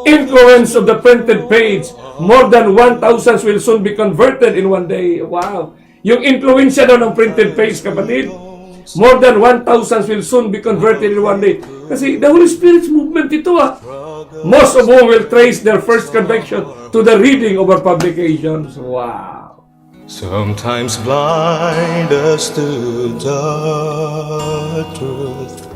Influence of the printed page, more than 1,000 will soon be converted in one day. Wow. Yung influensya daw ng printed page, kapatid, more than 1,000 will soon be converted in one day. Kasi the Holy Spirit's movement ito ah. Most of whom will trace their first conviction to the reading of our publications. Wow. Sometimes blind us to the truth.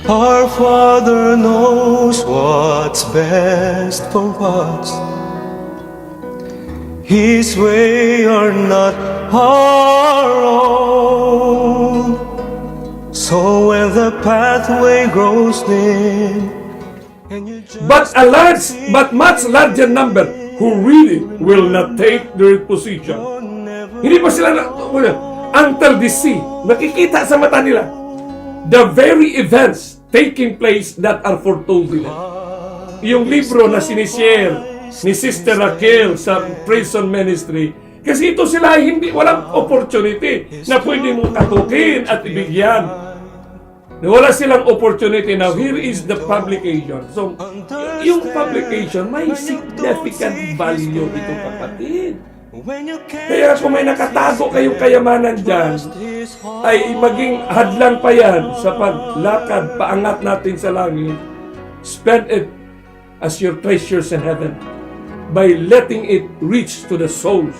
Our Father knows what's best for us. His way are not our own. So when the pathway grows dim, and you just But much larger number who read it will not take their position. Never Hindi pa sila, wala, until they see, nakikita sa mata nila, the very events taking place that are foretold in it. Yung libro na sinishare ni Sister Raquel sa prison ministry, kasi ito sila hindi, walang opportunity na pwede mong katukin at ibigyan. Wala silang opportunity. Now, here is the publication. So, yung publication, may significant value ito, kapatid. When you can't Kaya kung may nakatago kayong kayamanan dyan, his heart ay maging hadlang pa yan sa paglakad, paangat natin sa langit. Spend it as your treasures in heaven by letting it reach to the souls.